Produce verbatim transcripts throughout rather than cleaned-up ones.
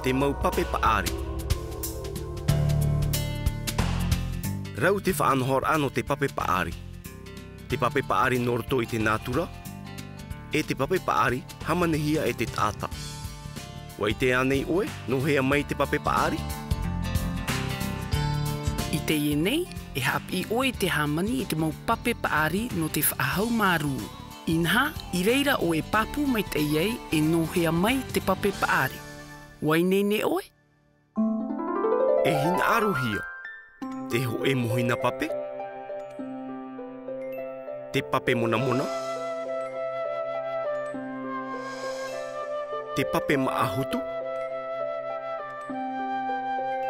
Te mau pape paʻari. Rau te faʻanahoraʻa nō te pape paʻari. Te pape paʻari nō roto i te nātura, e te pape paʻari hāmanihia e te taʻata. ʻUa ʻite ānei ʻoe, nō hea mai te pape paʻari? I teie nei, e haʻapiʻi ʻoe i te hāmani i te mau pape paʻari nō te faʻahaumārū. Inaha, i reira ʻoe e pāpū maitaʻi ai e nō hea mai te pape paʻari. ʻUa ineine ʻoe? E hinaʻarohia. Te hōʻē mōhina pape. Te pape monamona. Te pape māʻa hotu.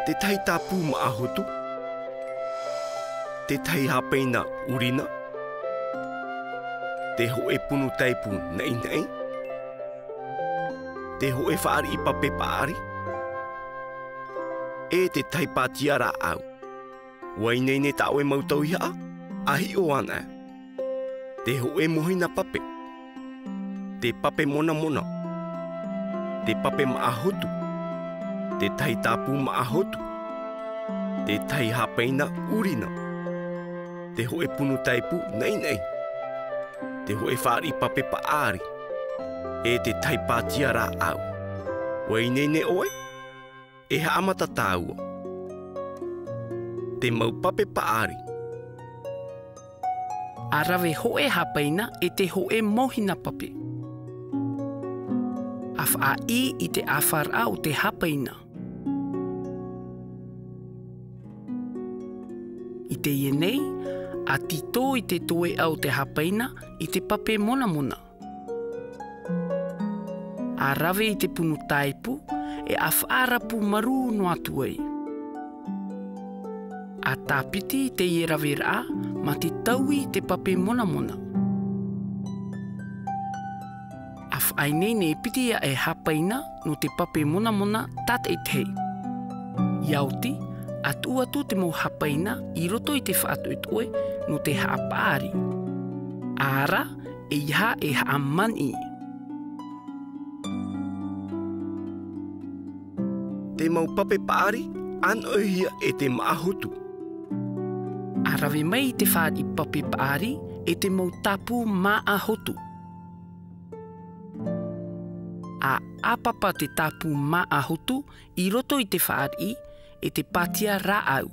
Te tahi tāpū māʻa hotu. Te tahi hāpaina ʻurina. Te hōʻē punu tāipu naʻinaʻi. Te hōʻē fāriʻi pape paʻari. E te tahi pātia rāʻau. ʻUa ineine tā ʻoe mau tauihaʻa, ʻa hiʻo anaʻe. Te hōʻē mōhina pape. Te pape monamona. Te pape māʻa hotu. Te tahi tāpū māʻa hotu. Te tahi hāpaina ʻurina. Te hōʻē punu tāipu naʻinaʻi. Te hōʻē fāriʻi pape paʻari. E te tahi pātia rāʻau. ʻUa ineine ʻoe? E haʻamata tāua. Te mau pape paʻari. ʻA rave hōʻē hāpaina e te hōʻē mōhina pape. ʻA faʻaʻī i te ʻāfaraʻa o te hāpaina. I teie nei, ʻa tītō i te toeʻa o te hāpaina i te pape monamona. ʻA rave i te punu tāipu, e ʻa faʻarapu marū noa atu ai. ʻA tāpiti i teie raveraʻa, mā te taui i te pape monamona. ʻA faʻaineine piti aʻe hāpaina nō te pape monamona tātaʻitahi. ʻIa oti, ʻa tuʻu atu te mau hāpaina i roto i te faʻatoʻetoʻe nō te haʻapaʻari. ʻA ara, ʻeiaha e haʻamaniʻi. Te mau pape paʻari, ʻānoʻihia e te māʻa hotu. ʻA rave mai i te fāriʻi pape paʻari e te mau tāpū māʻa hotu. ʻA ʻāpapa te tāpū māʻa hotu i roto i te fāriʻi e te pātia rāʻau.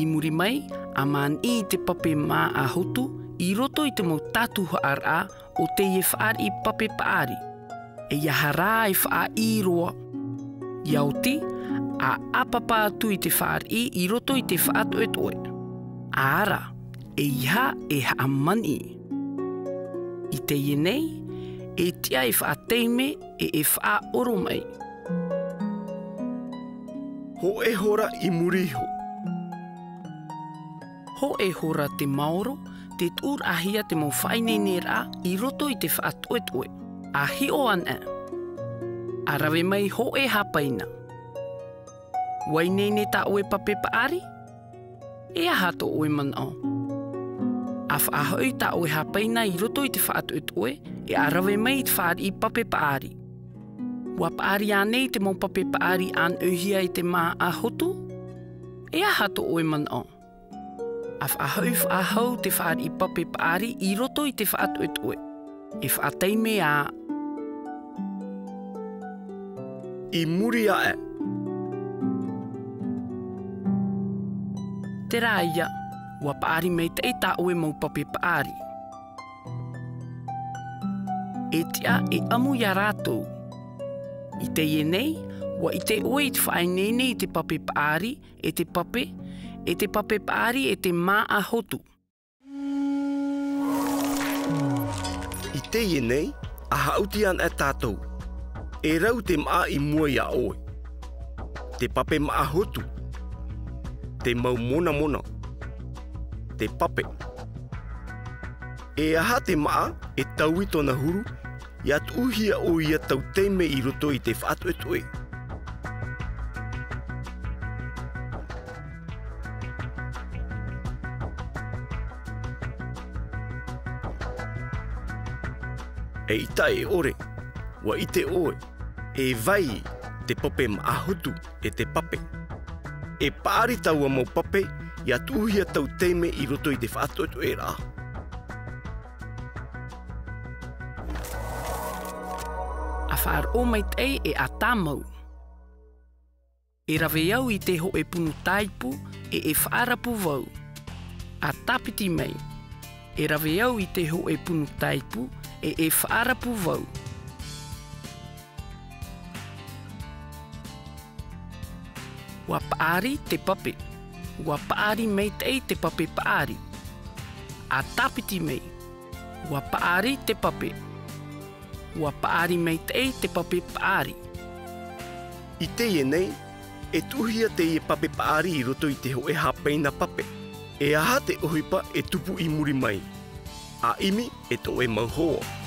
I muri mai, ʻa maniʻi i te pape māʻa hotu i roto i te mau tātuhaʻaraʻa o teie fāriʻi pape paʻari. ʻEiaha rā e faʻaʻī roa. ʻIa oti, ʻa ʻāpapa atu i te fāriʻi i roto i te faʻatoʻetoʻe. ʻA ara, ʻeiaha e haʻamaniʻi. I teie nei, e tiʻa e faʻataime e e faʻaʻoromaʻi. Hōʻē hora i muri iho. Hōʻē hora tē maoro, tē tuʻuraʻahia te mau faʻaineineraʻa i roto i te faʻatoʻetoʻe. ʻA hiʻo anaʻe. ʻA rave mai hōʻē hāpaina. ʻUa ineine tā ʻoe pape paʻari? E aha tō ʻoe manaʻo? ʻA faʻahoʻi tā ʻoe hāpaina i roto i te faʻatoʻetoʻe, e ʻa rave mai i te fāriʻi pape paʻari. ʻUa paʻari ānei te mau pape paʻari ʻānoʻihia e te māʻa hotu? E aha tō ʻoe manaʻo? ʻA faʻahoʻi faʻahou te fāriʻi pape paʻari i roto i te faʻatoʻetoʻe. E faʻataime ā. I muri aʻe. Terā ïa, ʻua paʻari maitaʻi tā ʻoe mau pape paʻari. E tiʻa e ʻamu ia rātou. I teie nei, ʻua ʻite ʻoe i te faʻaineine i te pape paʻari, e te pape, e te pape paʻari, e te māʻa hotu. I teie nei, ʻa haʻuti anaʻe tātou. E rau te māʻa i mua ia ʻoe. Te pape māʻa hotu. Te mau monamona. Te pape. E aha te māʻa e taui tōna huru, ʻia tuʻuhia ʻoia tau taime i roto i te faʻatoʻetoʻe. ʻEita e ʻore, ʻua ʻite ʻoe, e vai te pape māʻohi e te pape. E paʻari taua mau pape, ʻia tuʻuhia tau taime i roto i te faʻatoʻetoʻeraʻa. ʻA faʻaroʻo maitaʻi e ʻa tāmau. E rave au i te hōʻē punu tāipu e e faʻarapu vau. ʻA tāpiti mai. E rave au i te hōʻē punu tāipu e e faʻarapu vau. ʻUa paʻari te pape. ʻUa paʻari maitaʻi te pape paʻari. ʻA tāpiti mai. ʻUa paʻari te pape. ʻUa paʻari maitaʻi te pape paʻari. I teie nei, e tuʻuhia teie pape paʻari i roto i te hōʻē hāpaina pape. E aha te ʻohipa e tupu i muri mai? ʻA ʻimi e tō ʻoe mau hoa.